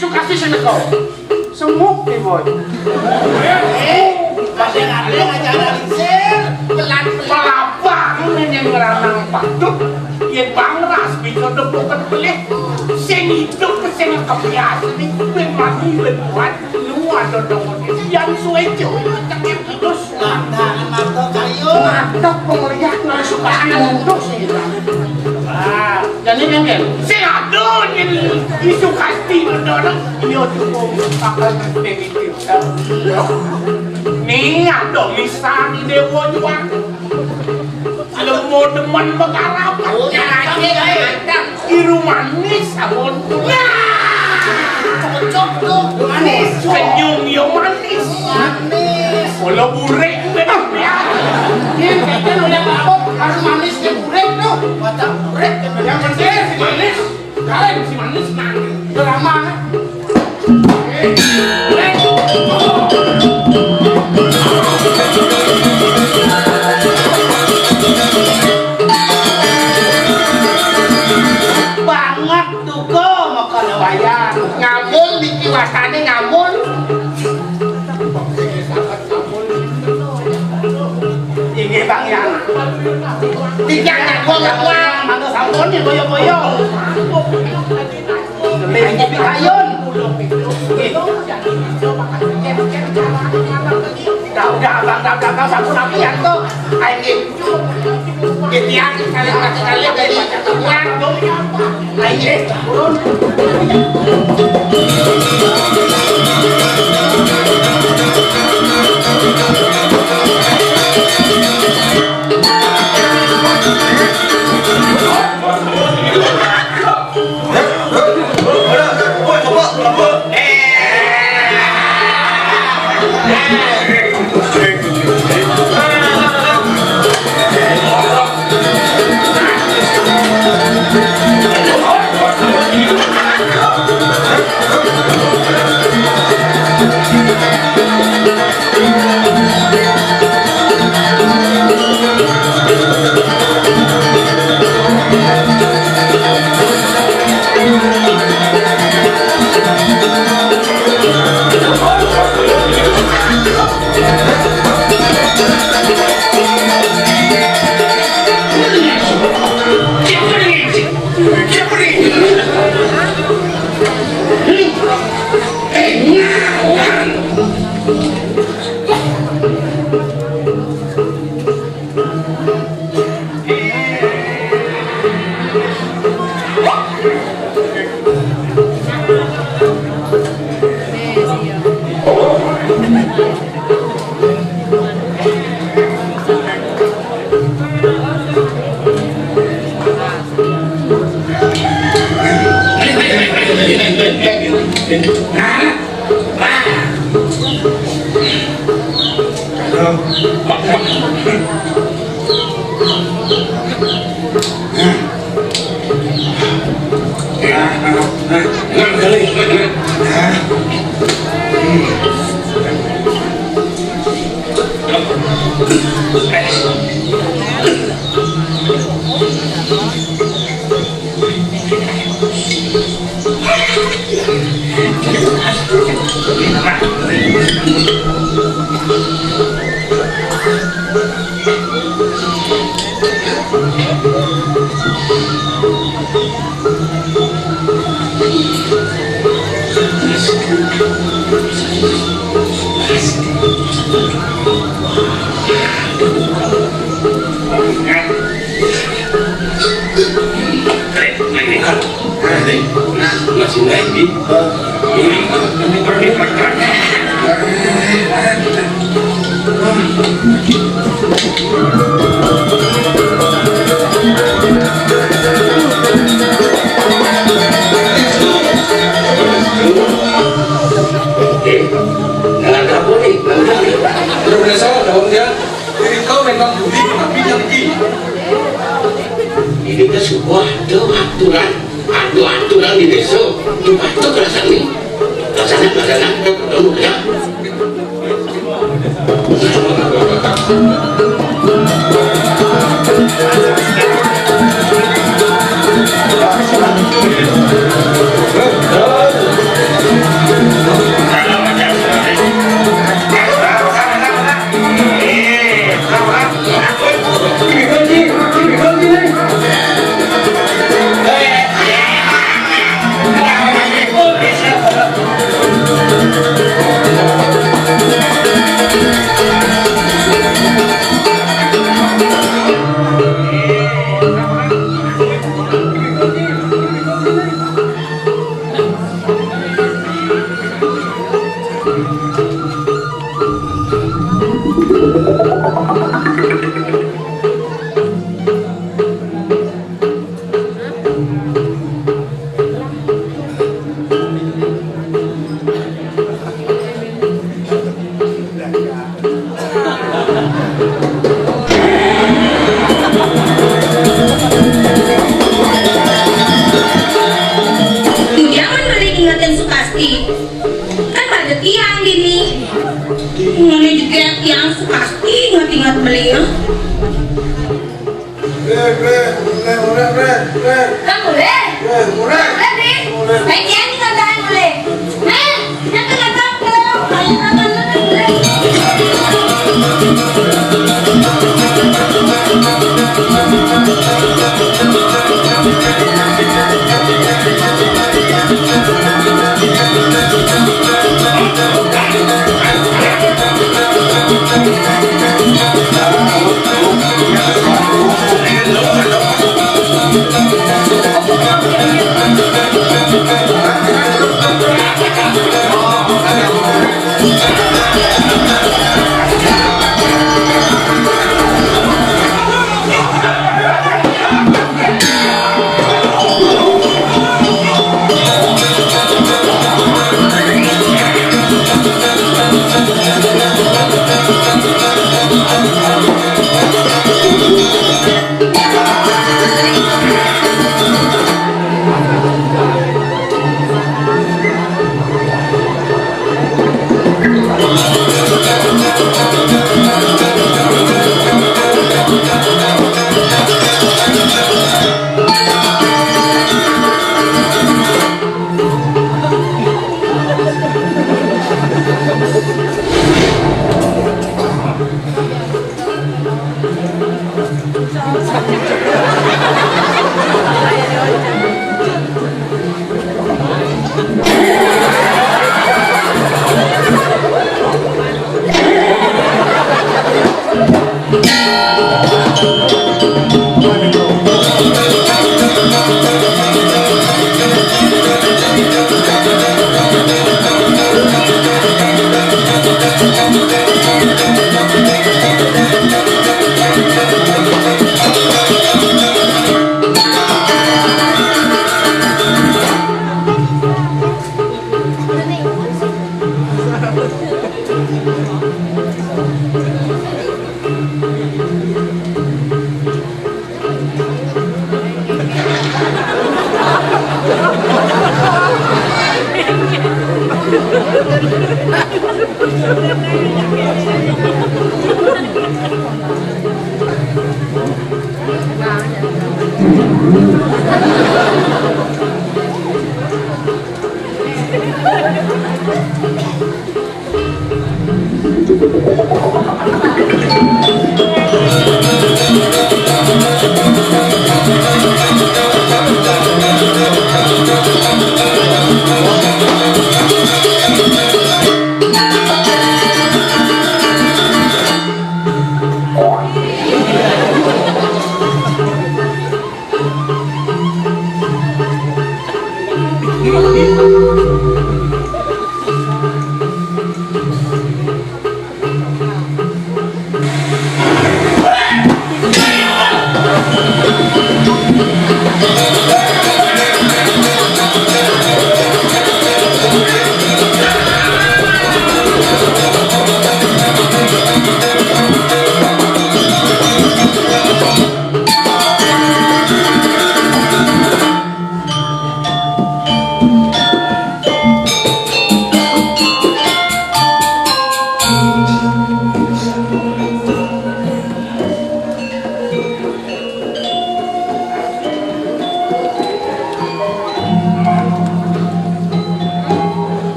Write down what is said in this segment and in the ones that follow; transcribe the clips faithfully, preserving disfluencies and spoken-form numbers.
Sukasti sing teko. Semuk ki, Boy. Eh, masih ada acara lingsir. Pelan-pelan. Pelabang yang ngeranang patut. Yen bangras bisa nepukan pelih. Sing hidup sing kebiasa ni. Ben mati, ben kuat. Lu ada dong. Yang suwe jauh. Terus. Lantangan mata kayu. Mantap penglihat nang sukaan terus. Ah, jadi kan, kan? Sing ada yen isu kasti mendorong, iya cukup bakal terjadi. Nih, ada misal di Dewa Juang. Lemo demen mengarap. Oh, ya, ya, ya. Iru manis, abon. Nah! Cocok tuh, manis. Senyum yo manis. Manis. Kalau burek, beda ya. Ini kan udah mabok, harus manis ke burek tuh. Macam burek kan. Yang penting si manis. Kalian si manis, nah, drama. Banget tuh, kok, makanya wayang. Ngamun, niki wasane ngamun. Inggih, Bang Yan. Tiga, tiga, tiga, tiga. Mangga sampun, ya, boyo-boyo. Lebih tinggi kayun. Nggih. Dah, udah, Abang, dah, udah, Abang, sampun apian to. Ayo, nggih. Nggih, tiang, kali, kali, kali, kali. Tiang, dong. Ayo, nggih. Nah, nggak boleh, nggak boleh. Udah, udah salah dong dia. Jadi kau memang budi, tapi yang di. Ini kan sebuah aturan, atu-, aturan di desa. Itu patut rasanya. Rasanya, rasanya, kamu ya. Pasti. Kan pada tiang dini. Ngene juga tiang pasti ingat-ingat beliau. Bre, bre, mulai, mulai, bre, bre. Kan mulai? Bre, mulai. Mulai, bre. Mulai. Baik, ya, ini kan mulai. Hah? Yang kena tahu, kayak apa, mulai.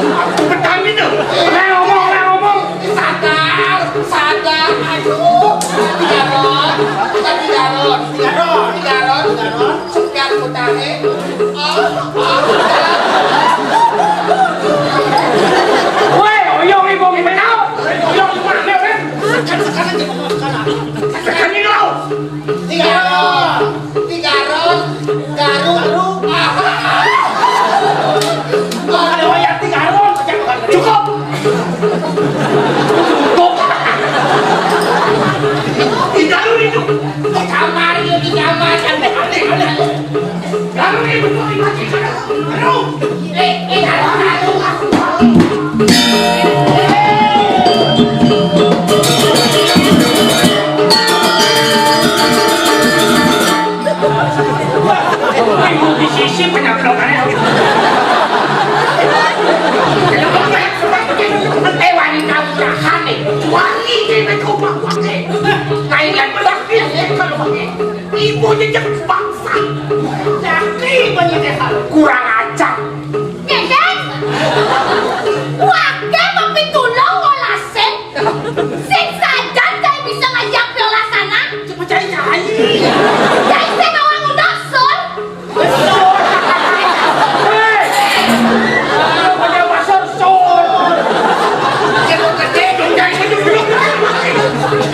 Aku petani tuh. Oleh ngomong, oleh ngomong. Sadar, sadar. Aduh, tiga ron, tiga ron, tiga ron, tiga ron, tiga ron. Sekian utangnya. Oh, oh. Woi, oyong ibu menau. Oyong mana, Ben? Sekarang, sekarang, sekarang. Sekarang ini lo. Tiga ron, tiga ron, garu, garu. Ada wayang tiga ron, cukup. Cukup. Tiga ron itu. Di kamar, ya, di kamar. Aneh, aneh, aneh. Garu itu, garu. Eh, eh, garu, garu. Ibu di sisi penyamplok aja. Eh, wanita udahan nih. Wangi dia coba pakai. Kayak berlapis ya kalau pakai. Ibu jejak bangsa. Jadi banyak hal. Kurang ajar. Ngedeng. Wake mapitulung ngolasin. Sing sajan cai bisa ngajak piolasana. Cuma cai-cai. Cai sing awang udah sur. Hei. Pejabat sur, sur. Jangan gede, jangan gede dulu.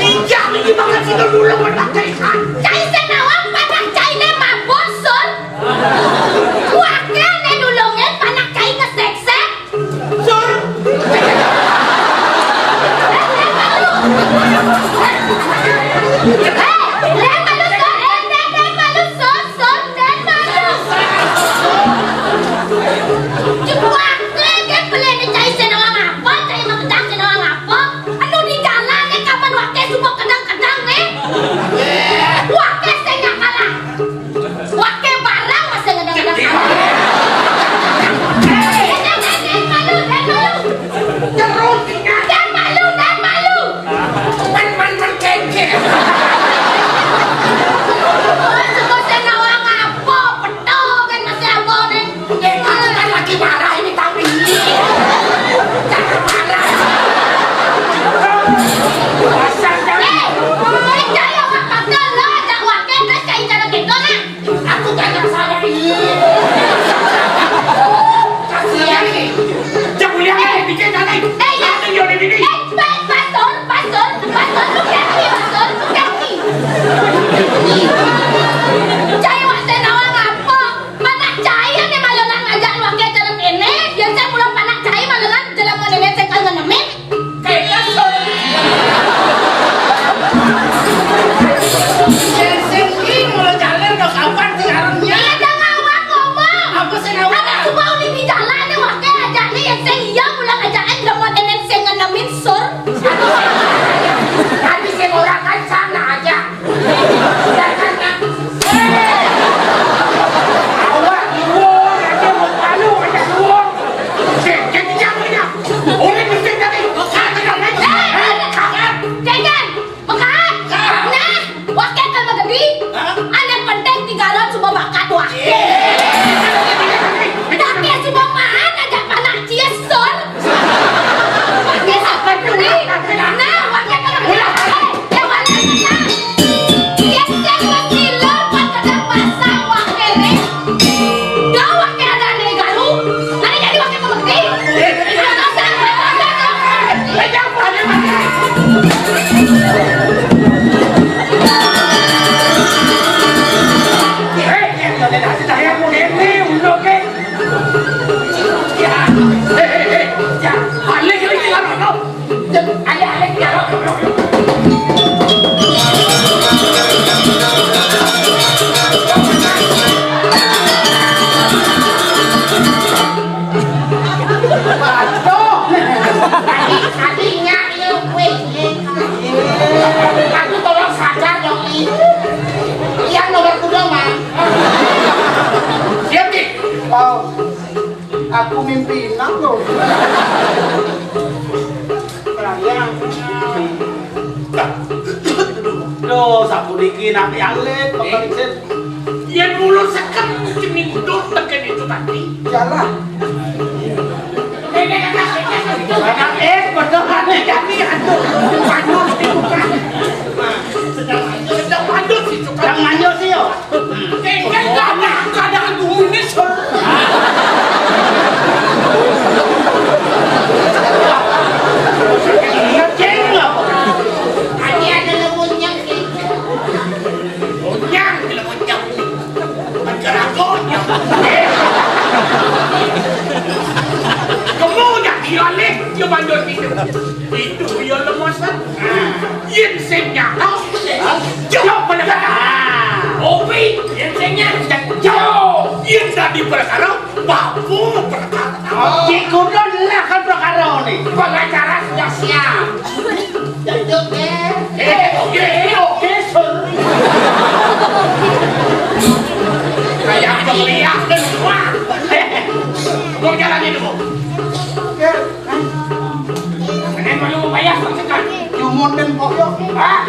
Injak ini banget sih dulu, dulu, dulu. Cai sing awang panak cai ne mabur sur. Wake ne nulungin panak cai ngeseksek. Sur. Eh, eh, malu. Eh, eh, malu, sur. Eh, eh, eh, malu, sur, sur, eh, malu. Cek wake ke pelene cai senawang apa, cai mah kedang senawang apa. Anu di jalan ne kapan wake suka kedang-kedang ne. Wake sing kalah. Wake barang masih ngedang-ngedang. Eh, eh, eh, eh, malu, eh, malu. Terus ingat. Dan malu, dan malu. Man, man, man, kengke. Oh, sebut saya nawang apa? Peto kan masih apa nih? Eh, kamu kan lagi marah ini, tapi ini. Jangan marah. Pasang, jangan. Eh, eh, jangan marah. Lo ajak wake, terus kayak cara gitu, nah. Aku gak salah ini. Kasihan ini. Jangan lihat ini, bikin nanti. Eh, ya. Nanti dia ini. Eh, pa-, pastor, pastor, pastor, look at me, pastor, look at me. Cai wak sing nawang apa? Mana cai ane malunan ngajak luar ke jalan ini? Biasa pulang panak cai malunan jalan ini, saya kalau ngenemin. Kayak kasar. Sing, sing, ing, lo jalan, lo kapan sih aremnya? Iya, jangan awak ngomong. Apa sih ngomong? Ada semua udah di jalan, ada wakil aja nih, yang sing iya, pulang aja, eh, nggak mau nenek sing ngenemin sur. Tadi sing orang kan sana aja. Jangan, kan? Hei! Awak, iwong, aja mau palu, aja iwong. Sing, sing, jangan, jangan. Orang mesti tadi, bukan, bukan, bukan. Eh, eh, eh, jangan. Bukan. Nah, wakil kan mengerti. Hah? Ane penting tiga ron cuma bakat wakil. Iya. Tapi cuma maan aja panak cie sur. Wakil seperti. Nah, wakil kan mengerti. Eh, ya, wakil kan. Cie sing mengilu, buat kena pasang wakil nih. Dah wakil ada nih garu. Ane jadi wakil mengerti. Ada pasang, ada pasang. Waduh. Tadi, tadi nyak, iya, weh. Aku tolong sadar dong, Ki. Iya, nomor kuda, Mang. Siap, Ki. Wow. Aku mimpi enak loh. Perayaan. Duh, sapu diki nanti alit, Bapak Iksin. Yen mulut seket, Ini kudu tekan itu tadi. Jalan. Eh, eh, eh, eh, eh, eh, eh, bodoh, aneh, kami, aduh, panjang, dibuka. Sedang panjang, sedang panjang, itu kan. Sedang panjang, sih, yo. Eh, eh, kadang, kadang, Ini ada lembutnya, gitu. Onyang, jelema jago. Pancarago, nya. Kamu nya, iya, leh, dia mandor gitu. Itu dia lemas, kan? Yen sing nyata, jawab pada kata. Opi, yen sing nyata, jawab. Yen tadi perkara, bapu perkara. Cik Gundul lah kan perkara ni. Pengacara sudah siap. Duduk, eh. Eh, oke, oke, sur. Kayak pemilihan semua. Mau jalanin dulu. Ini perlu bayar, Pak Sekar. Cumut dan pok, yuk. Ah.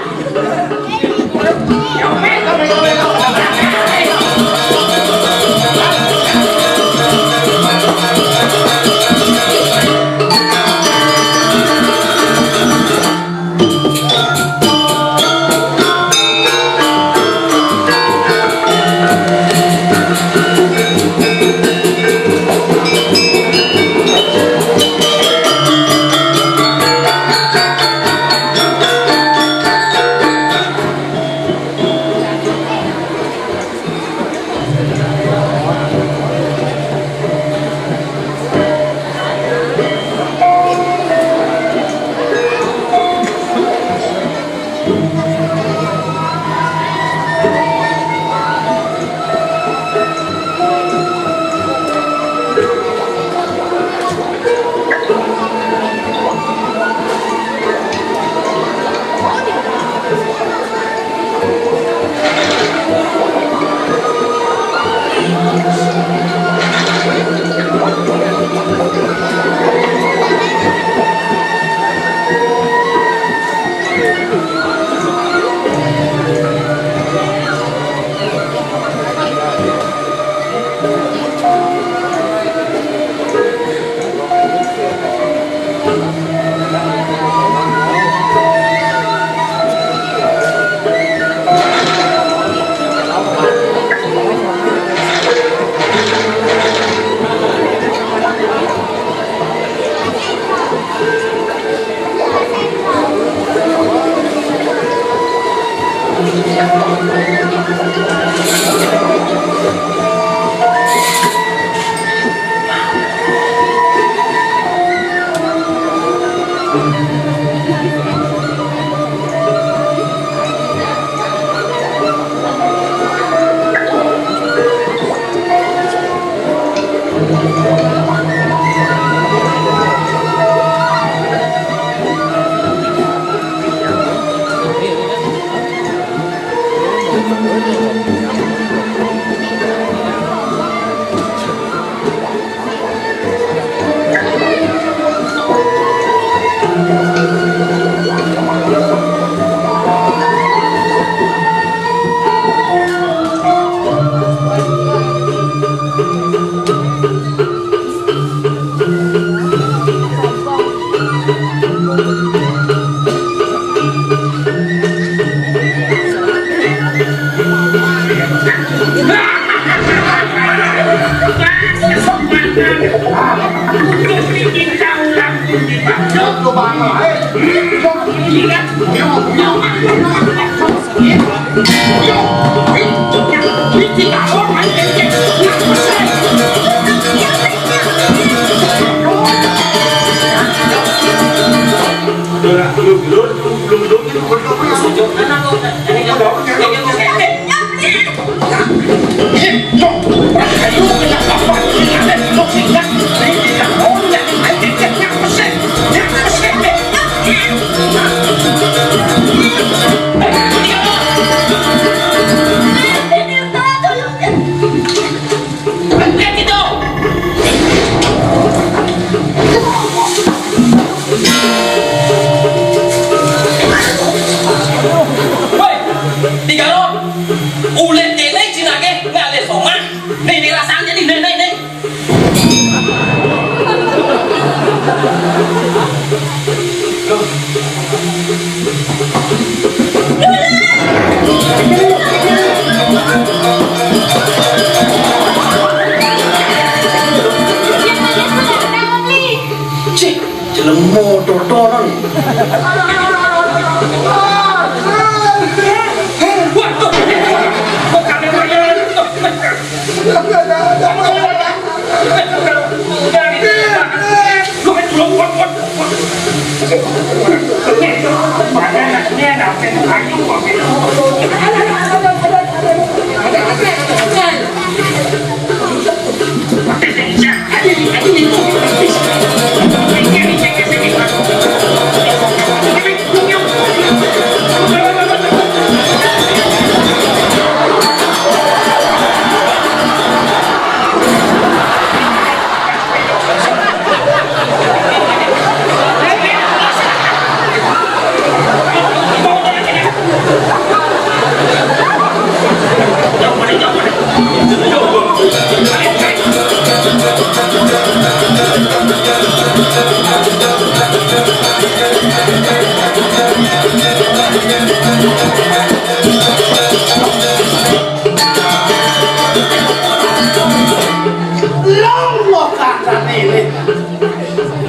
Longok kancane iki.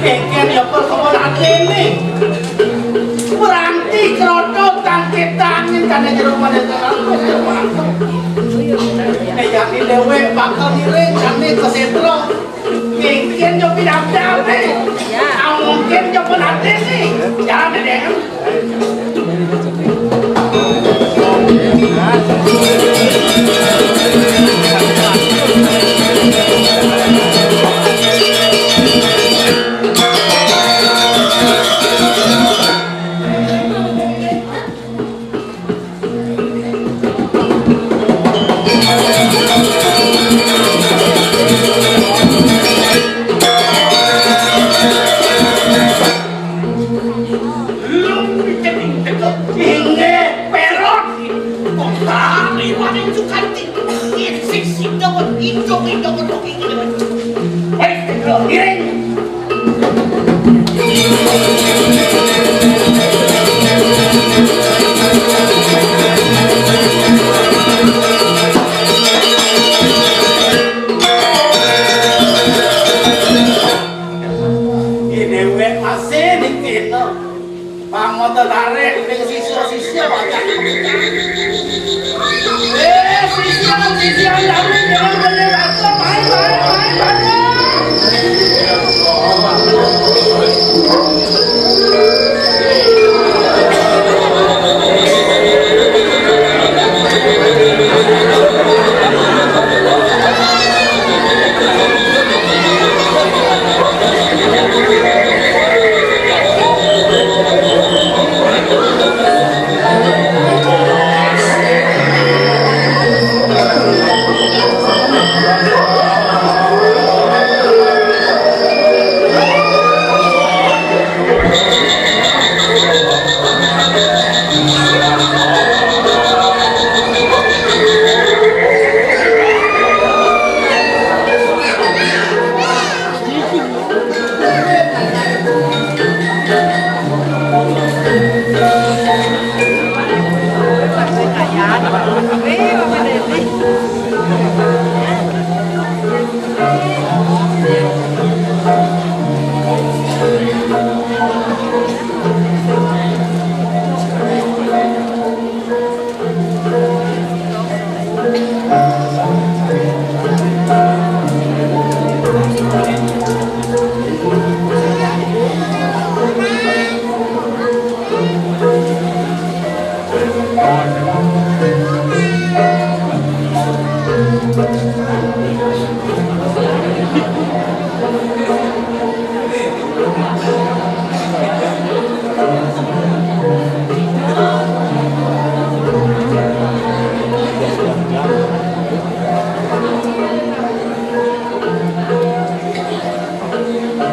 Engken ya perkawon atene. Meranti kroto tangkit tangin kane jero panetenan. Nek yani dewek bakal ngiring kane ke sentro. Engken ya pidato ate. Mungkin ya penatene. Jalan deh. Lung cening teko. Inggih, perot. Kok tari waning Sukanti. Sik sik dawet, indok indok indok indok. Wes, teko, iring. Dhewek masih niki to. Pamata tarik ning sisya-sisya wajah. Eh, sisya, sisya, tapi jangan banyak rasa, main, main, main, main.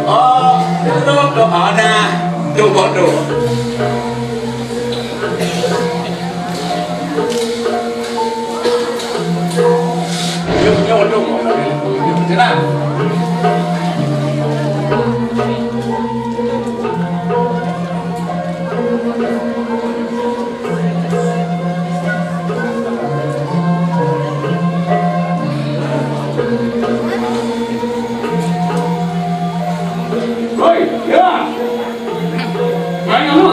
Oh, duduk, duduk. Oh, nah. Duduk, duduk. Yuk, yuk, duduk. Tenang. Hoi, ya. Ayo, lu.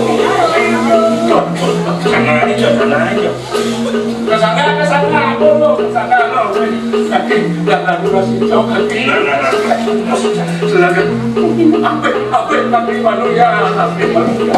Sana aja, sana aja. Kesana, kesana, aku lo, kesana lo. Kaki, jangan dulu situ, kaki. Nah, nah, nah. Silakan. Apa, apa, tapi manusia, tapi manusia.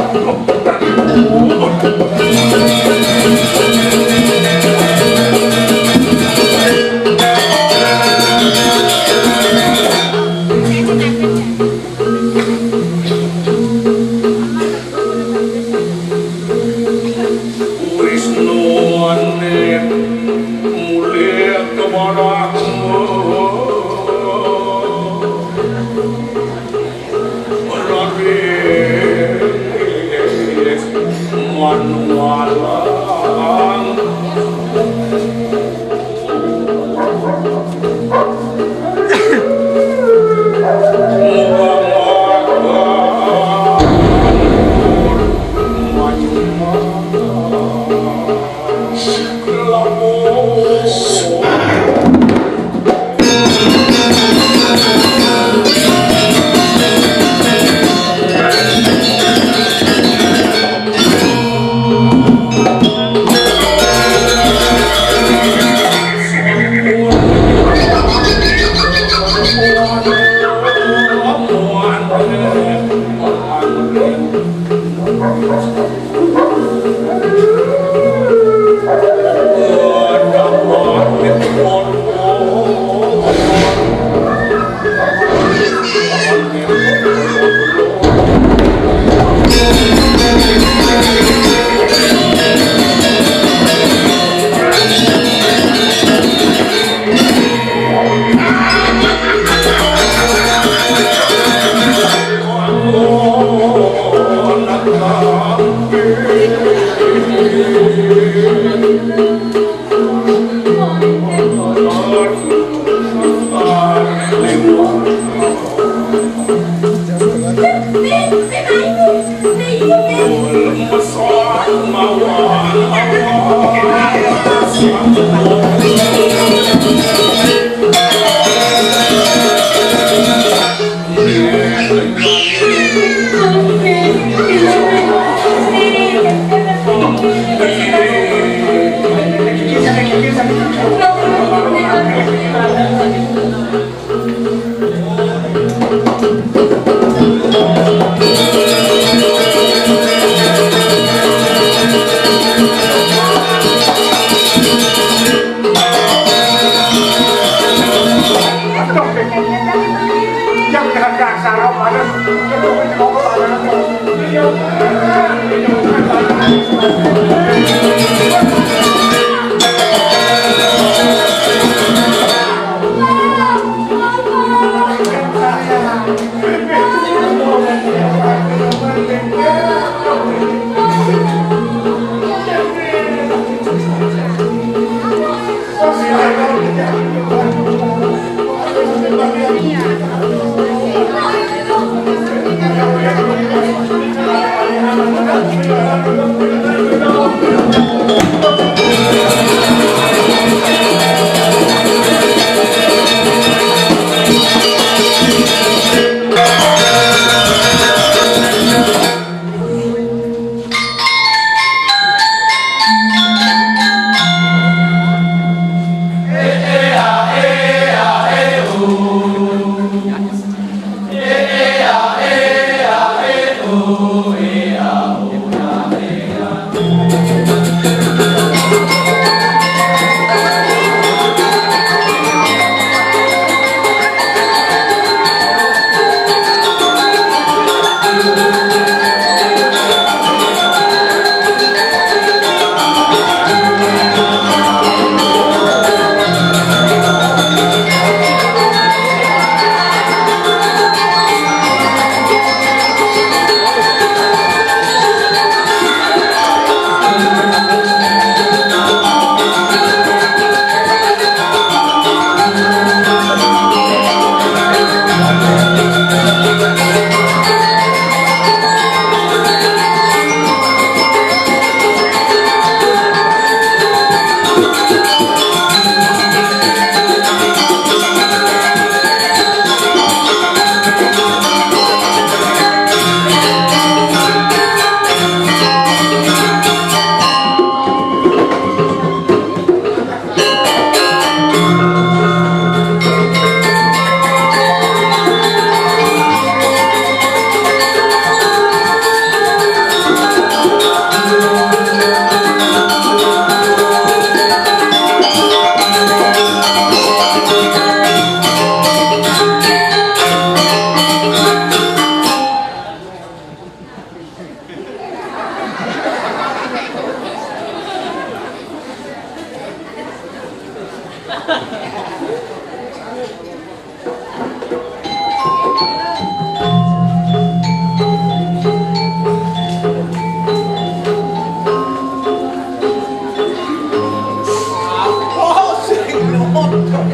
Apa sing nonton?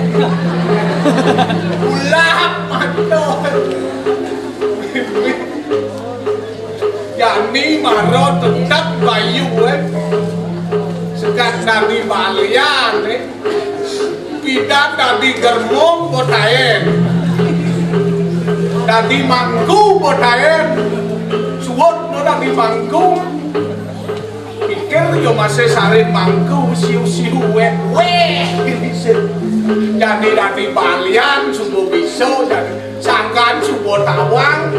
Ulah manut. Jani mara tetep bayu, eh. Sekat dadi balian, eh. Pidan dadi germong botaen. Dadi mangku botaen. Suwun no dadi mangku. Pikir yo masih sare mangku siu-siu weh. Weh. Jani dadi balian suba bisa, jani sangkan suba tawang.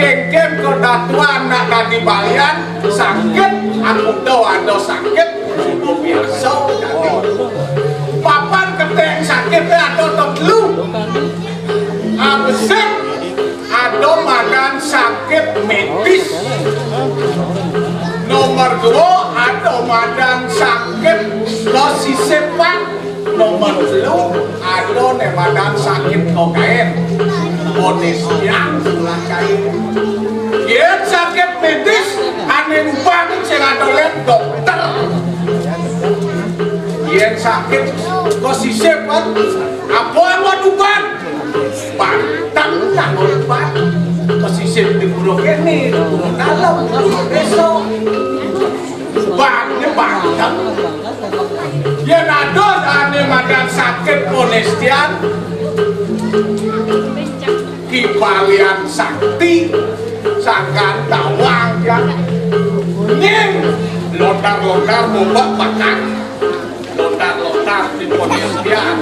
Kéngkén kadatuan nak dadi balian, sakit, akuda ada sakit, biasa. Papan keténg sakité ada telu. Abesik, ada madan sakit medis. Nomor dua, ada madan sakit losisipan. Nomor telu, ada né madan sakit kokain. Onis yang ulah kain. Yén sakit medis, ané uban sing ada lén dokter. Yén sakit kosisip kan, apa amun uban? Pantang nganggo uban. Kosisip di guru kéné, di guru dalem, di guru désa. Ubané pantang. Yén ada ané madan sakit ponestian, Ki Balian Sakti, sangkan tawang ya. Ning lontar-lontar mombak pakan. Lontar-lontar di ponestian.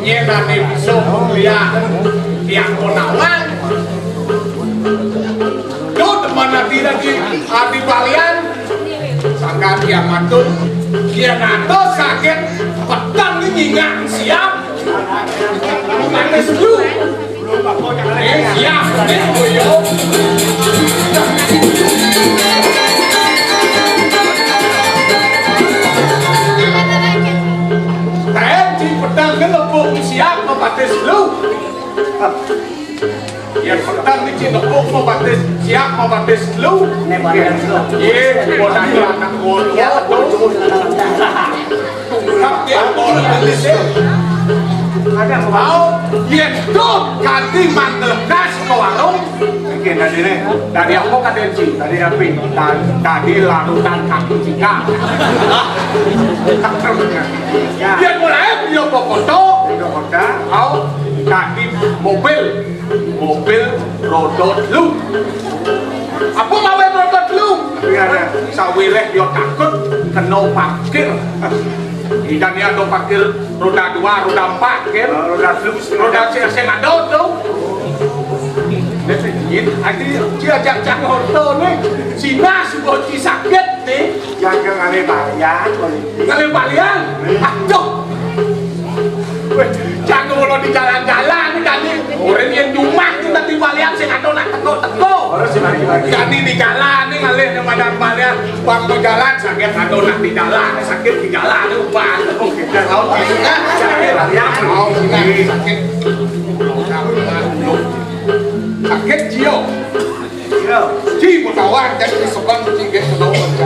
Yén ané bisa kuliah yang menawang. Duh, teman ati lagi, ati balian. Sangkan yang matur, yén ada sakit, peteng nyingak siap. Manis dulu. Eh, siap, eh, boyo. Tén, di peteng, ngelebuk siap, mabatis dulu. Yén peteng niki nepuk mabatis, siap mabatis telu. Né balian telu. Yé, modal anak ngono. Tungkap dia, mau nulis, ya. Mau, yén tuh, ganti mangkel kas ke warung. Oke, tadi né, tadi apa kata Ci? Tadi apa? Tadi, tadi larutan kaki Cika. Ya. Yén mulai dia foto. Dia foto. Mau, tadi mobil. Mobil roda telu. Apa mawé roda telu? Iya, ada sawiréh ya takut kena parkir. Ikan ya ada parkir roda dua, roda empat, kan? Oh, roda telu, roda sing, sing ada tuh. Dia sing, adi, dia ajak-ajak ngoto nih. Cina sudah sakit nih. Jaga ngalih balian, ngalih balian. Aduh. Wéh, jangan kalau di jalan-jalan nih kali. Orang yang jumah tuh nanti balian sing ada nak teko-teko. Orang sing bagi-bagi. Jadi di jalan nih ngalih yang madan balian. Waktu jalan sakit ada nak di jalan, sakit di jalan nih upan. Kita tahu kita sakit balian. Tahu kita sakit. Sakit jio. Iya. Ci, mau tawang, Ci, di sebelah, Ci, gak kenal, Ci.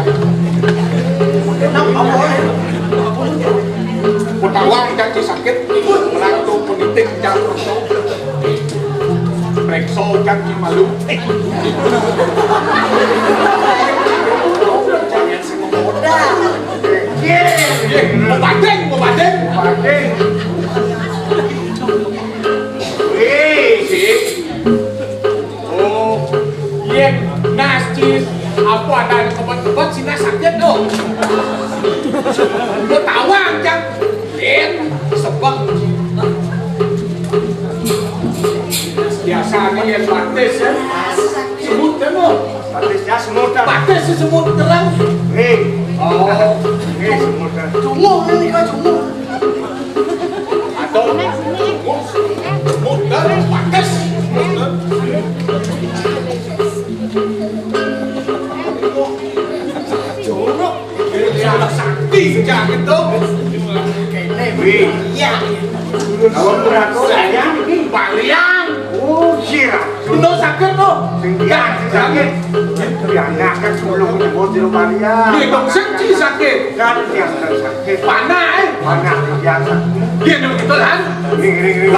Mau tawang, Ci, sakit, melantun, penitik, Ci, perso. Periksa, Ci, malu. Iya, iya, mau banding, mau banding. Banding. Wih, sih. Oh, yén nascis apa ada kebet-kebet sina sakit tuh. Mau tawang, Cang. Yén sebek. Biasanya yén batis ya. Semut kan, tuh. Batisnya semut, kan? Batis si semut terang. Hei. Oh. Hei, semut, kan? Cunguh ini kan cunguh. Atau muter pates. Jorok. Salah sakti, jangan dong. Wih. Iya. Kalau kurang saya, balian. Oh, iya. Bener sakit tuh. Sing dia sing sakit. Dia anak kan sulung nyebut di rumah dia. Dia dong sing sakit. Kan dia sedang sakit. Panah, eh? Panah dia sakit. Dia dong gitu kan? Ring, ring, ring.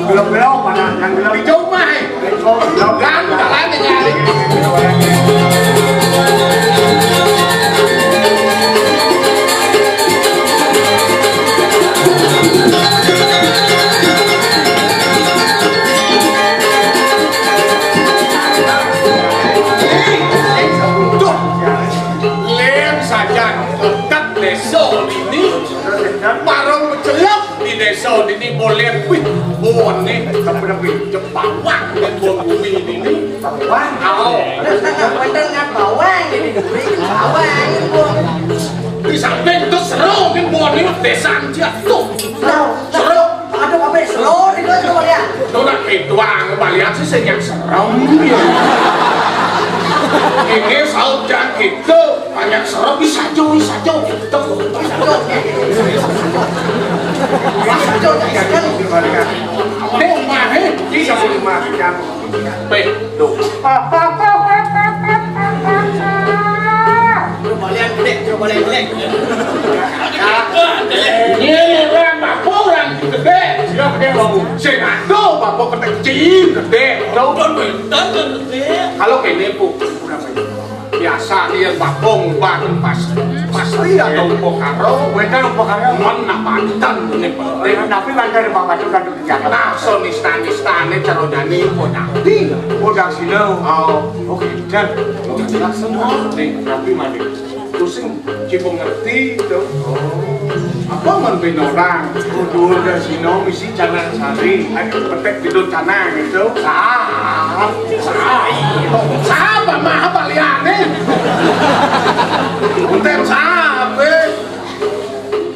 Belum, belum, panah yang belum. Di rumah, eh? Belum, belum. Kan, jalan aja. Lén sajan tetep désa ini, marang macelep di désa. So, dini boleh, wih, bon nih, tapi lebih Jepawang dan bon bumi ini. Bawang? Oh. Bener nggak bawang ini, diberi bawang ini, bon. Di samping itu seru, ini bon ini desa jatuh. Seru. Aduh, apa ya? Seru itu, itu, ya. Itu nak itu, ah, balian sih, saya yang serem. Ini saut jangan gitu. Banyak serem, bisa jo, bisa jo. Gitu. Bisa jo. Bisa jo, bisa jo. Ini rumah, eh. Ini siapa rumah? Pe, tuh. Coba lihat, Dek. Coba lihat, Dek. Ini orang apa orang gede? Sila gede, Bang. Sing ado, Bapak, kecil, gede. Jauh kan, betul, gede. Kalau kene, Bu, biasa nih yang babong, bang, pas, pasti ada upakara. Bukan upakara. Mana banten ini penting. Tapi banten Bapak itu kan di Jakarta. Nah, so nista-nistane cara jani, oh, nanti. Oh, dari sini. Oh, oke. Dan, oh, jelas semua. Nih, tapi mandi. Pusing, cipung ngerti itu. Oh. Apa man ben orang? Kudu udah sino misi canang sari. Ada petek gitu canang itu. Sah. Sah. Sah apa mah apa liane? Unten sah, eh.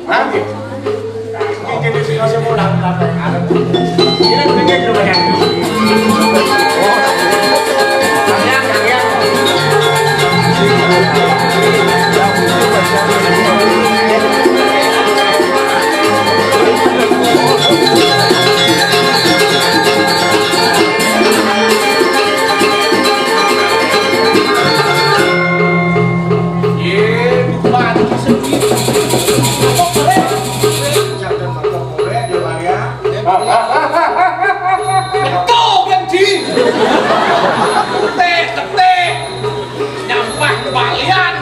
Hah? Ini jenis sino semua udah, udah, udah. Ini pentingnya juga ya. Betul kan, Ji? Ketik, ketik. Nyampah kembalian.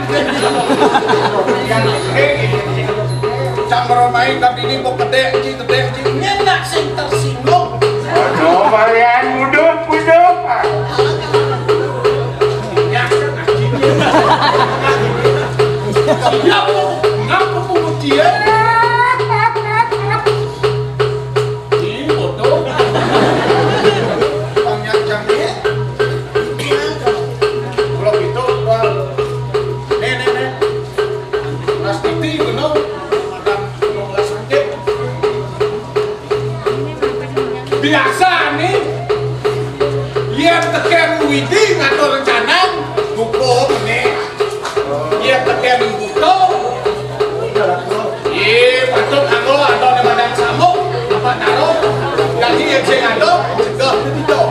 Cang Romai, tapi ini mau kedek, Ji, kedek, Ji. Nyenak sing tersinggung. Aduh, kalian muduk, muduk. Ya, Ji. Siapa? Ngapa pungut dia? Ih, bodoh. Panjang canggih. Kalau gitu, Bang. Nih, nih, nih. Mas Titi, bener. Makan, bener, bener, sakit. Biasa nih, yén tekén Widi ngatur rencana, dukung nih. Yén tekén butuh, ih, patut aku atau di badan samuk, apa taruh, jadi yang saya ada, cegah itu.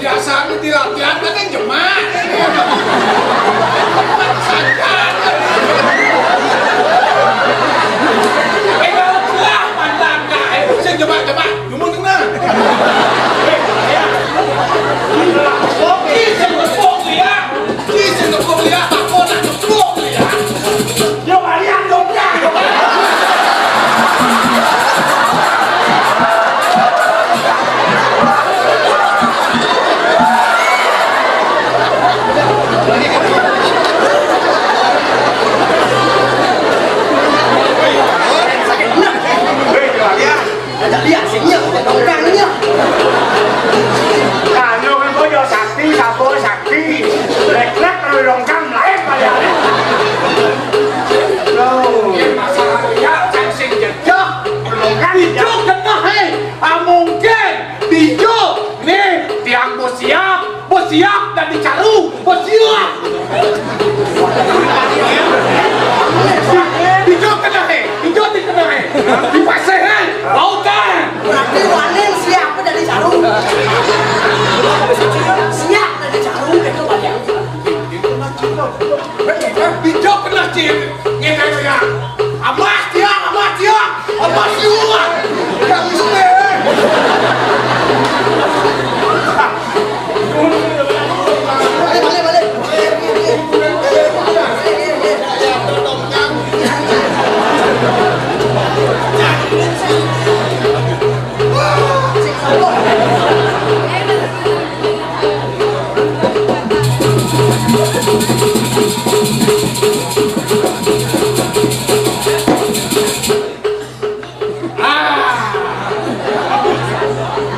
Biasanya di latihan kan yang jemak. Sanjang. Eh, kalau belah pandang, nah, eh, sing jemak-jemak. Lu mau dengar? Eh, ya. Oke, sing tepuk ya. Ih, sing tepuk ya, tak kok nak tepuk ya. Yo, kalian dong, ya. Hei, ya. Ajak lihat sini, ya, dongkangnya. Anu kan kok yo sakti, sapo sakti. Lek-lek kalau dongkang lain kali ya. Loh. Iya, masalah ya, cacing jejak. Dongkang ijo kena, hei. Ah, mungkin. Ijo. Nih, tiang bos siap. Bos siap dan dicaru. Bos siap. Ijo kena, hei. Ijo dikena, hei. Dipaseh, hei. Lautan. Berarti wanin siap dan dicaru. Siap dan dicaru, itu banyak. Bijak kena cil. Ngene ya. Abah dia, abah dia, abah dia. Ya, bisa deh. Balik, balik, balik. Ah,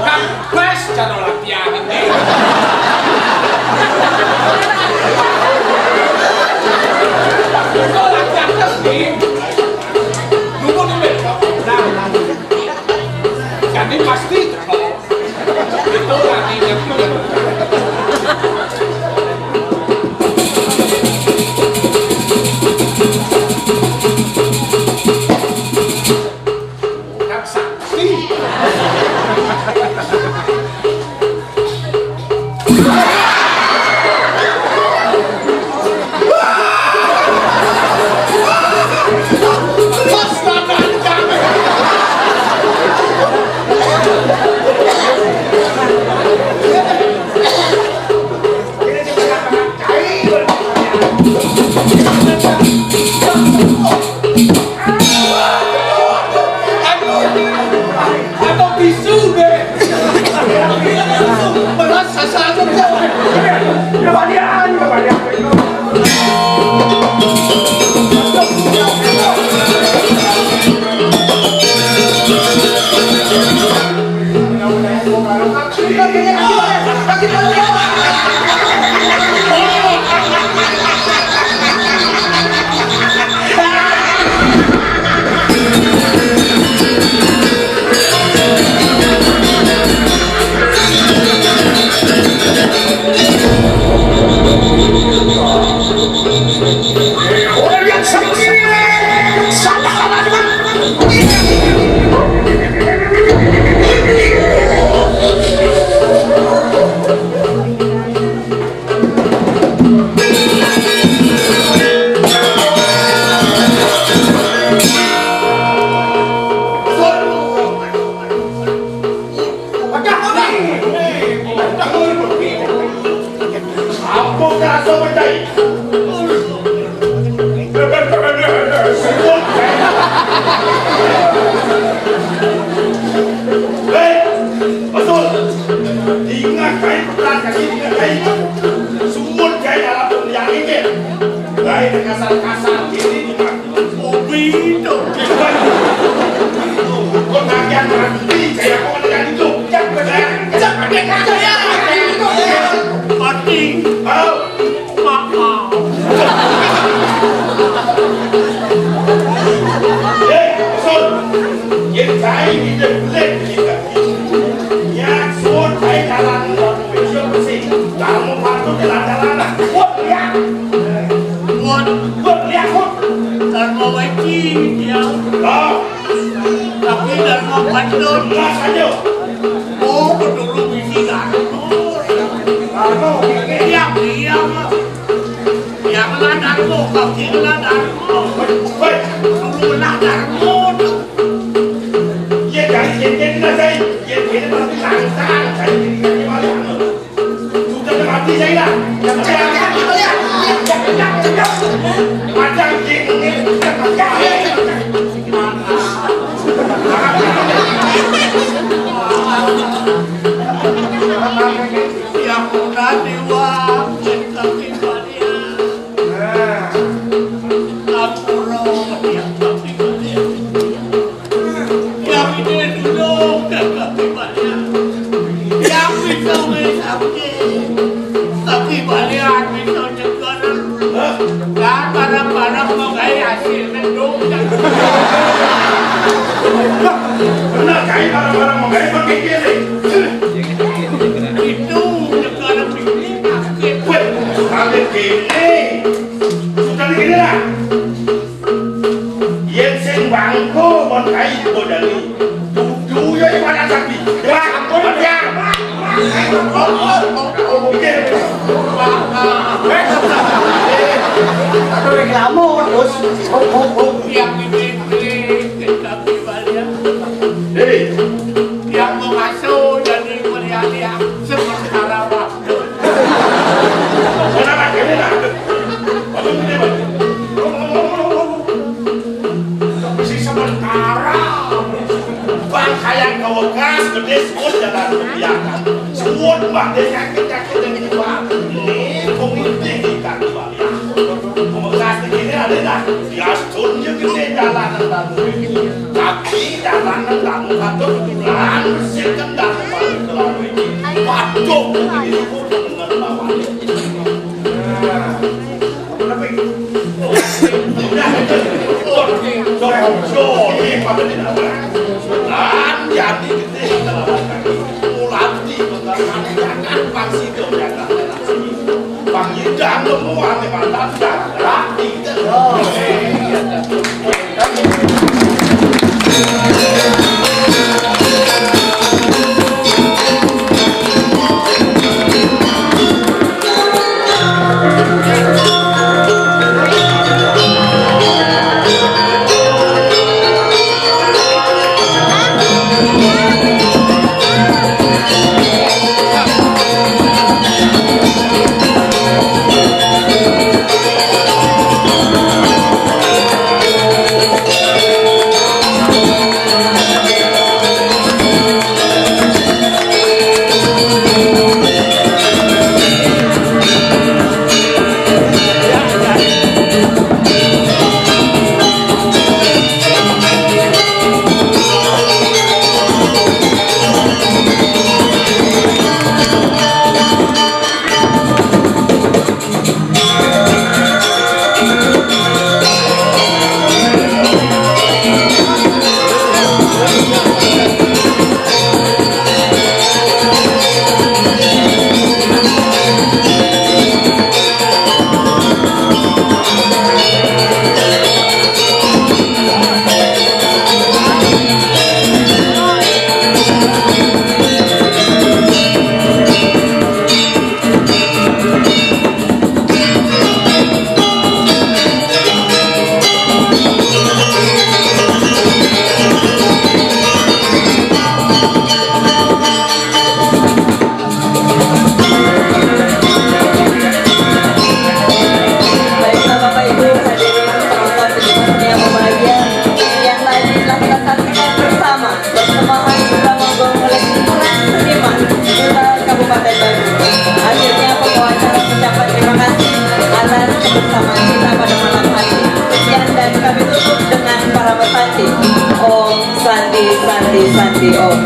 kan pas cara latihan ini. Itu latihan resmi. Dulu di Medan. Nah, jadi pasti. Atau bisu deh. Beras sasaran. Apa kerasa menjadi? Hei, betul. Ingat kai peperan kaki, ingat kai. Sumut kai dalam yang ini. Kai kasar-kasar ini, ingat. Ubi itu. Kok bagian mati, kayak kok ada itu. Jangan, jangan, jangan, jangan. Mati. Oh. Maaf. Eh, Sun. Yen kae ngidek belik, ngidek. Ya, Sun, kae jalan, Sun, bersih. Kamu patut jalan-jalan. Wah, ya. Wah, wah, ya, wah. Karena wajib, ya. Oh. Tapi dari Betul. Mas aja. Oh, betul bisi Darmo. Darmo, ini yang dia mah. Yang kena Darmo, kaki kena Darmo. Woi, dulu kena Darmo tuh. Iya, dari cincin kena saya. Iya, dia masih langsang. Saya jadi kaki balik. Sudah mati saya dah. Macam gini. Yang udah diwakil tapi balian. Ampura, yang tapi balian. Yang ini dulu, tapi balian. Yang bisa main tapi balian bisa nyegar. Kan barang-barang menggai hasil mendung. Benar, kai barang-barang menggai pakai kiri. Itu negara pilih. Weh, ambil kiri. Sudah begini lah. Yen sing bangko mon kai bodani. Dudu ya ibadah sapi. Ya ampun ya. Aduh, reklame terus. Yang ini tapi balian. Hei, yang mengasuh jadi meriah sementara waktu. Kenapa gini lah? Mesti sementara. Bang kayak kawekas gede suut jalan kebiakan. Suut mbah deh nyakit-nyakit dan ini bang. Ini komite ikan bang. Kawekas ini ada dah. Bias tunjuk gede jalan dan tapi jalan dan kamu satu bulan bersihkan dan balik ke lalu ini. Waduh, ini dengan lawan. Baiklah, Bapak Ibu hadirin penonton yang berbahagia, yang tadi telah kita saksikan bersama persembahan Gula Monggong oleh Hiburan Seniman Kota Kabupaten Bandung. Akhirnya, pembawa acara mengucapkan terima kasih atas kebersamaan kita pada malam hari ini. Sekian, dan kami tutup dengan para pesanti. Om Santi, Santi, Santi, Om.